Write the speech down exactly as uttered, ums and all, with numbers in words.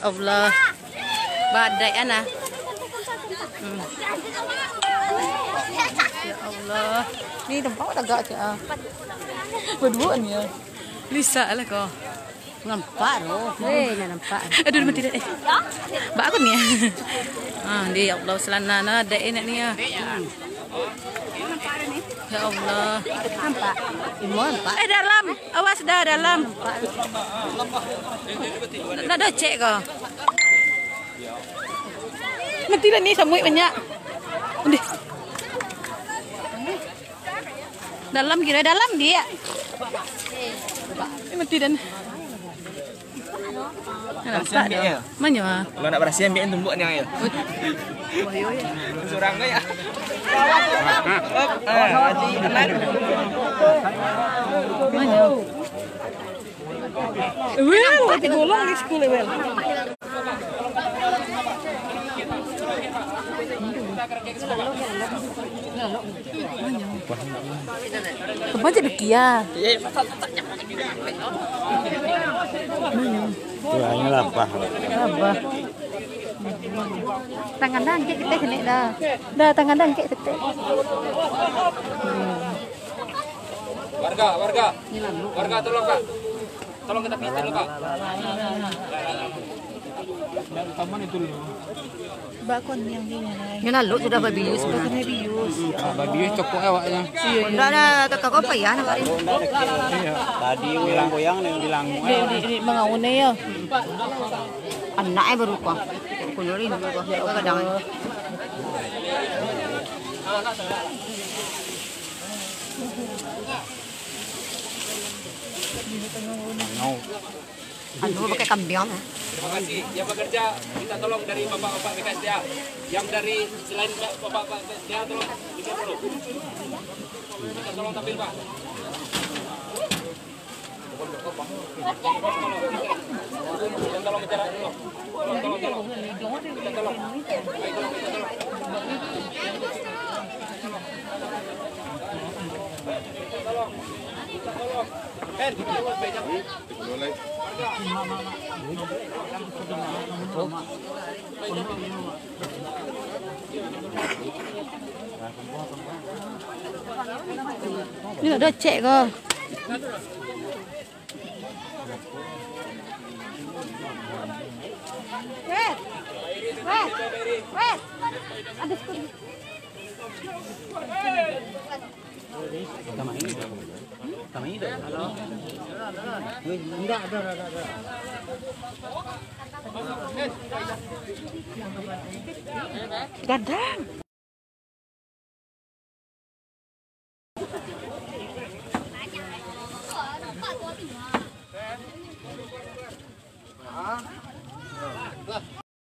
Allah. Badai ana. Hmm. Ya Allah. Ni tempat tagak cak ah. Berdua ni ya. Lisa lah kau. Nampak tu. Weh, nak nampak. Aduh, mati dah. Eh. Bak aku ni. Ah, dia ya Allah, selana nah, dak enak ni ya. Ya Allah. Nampak. Imam nampak. Eh, dalam. Awas dah dalam. Nak, nak docek kau. Mati dah ni, samuik banyak. Udah. Dalam kira dalam dia. Eh, mati dah. Nampak dah. Manyo ah. Kalau nak barasiah, ambiak tumbuak ni, ya. Surang tu, ya. Manyo. Well, mati bolong di sekolah, well. Manyo. Manyo. Manyo. Tuhannya lapah. Lapah. Tangan dah angkek kita kena dah. Dah, tangan dah angkek kita. Warga, warga. Warga, tolong, Kak. Tolong kita pindah dulu, Kak. Taman itu dulu. Bakon yang di mana? Yang lalu sudah babius. Sudah kena bius. Ah, babius cokok awaknya. Iya, iya. Ndak ada kakak apa ya, nak. Tadi goyang-goyang nih, bilang. Di, di, di mangaun ya. Anak eh baru kok. Kulirin baru kok. Kadang. Anu pakai kambiang. Terima kasih. Yang bekerja, minta tolong dari bapak-bapak B K S D A. Yang dari selain bapak-bapak B K S D A, tolong minta tolong. Minta tolong tampil, Pak. Minta tolong bicara dulu. Tolong, tolong, tolong. Minta tolong. Minta tolong. Minta tolong. Minta tolong. Hen, minta tolong. Ini nak docek ko. Weh, weh, weh. Ada sekali. Gadang.